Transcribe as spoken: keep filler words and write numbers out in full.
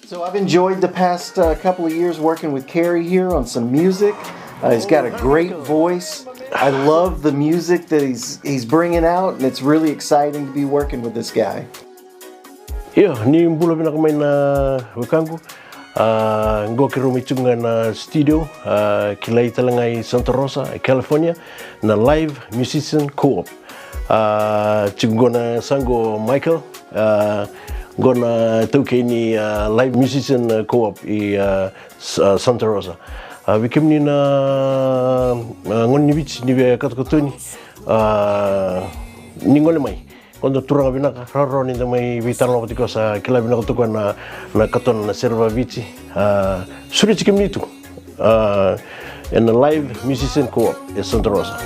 So I've enjoyed the past uh, couple of years working with Kerry here on some music. Uh, he's got a great voice. I love the music that he's he's bringing out, and it's really exciting to be working with this guy. Io, ni bula vinaka mai na wekaqu. Uh, qo keirau mai tiko ga na studio, uh, kilai tale ga i Santa Rosa, California, na Live Musician Co-op. Uh, tiko qo na saqo Michael, uh, qo na taukei ni uh, Live Musician uh, Co-op i uh, uh, Santa Rosa. Uh, vei kemuni na uh, gone ni Viti ni via katokatoni, uh, ni gole mai. Ko da turaga vinaka, rawarawa ni da mai veitalanoa vata tiko, sa kila vinaka toka na, na katona na Sereva Viti. Uh, sureti kemuni tu uh, ena Live Musician Co-op e Santa Rosa.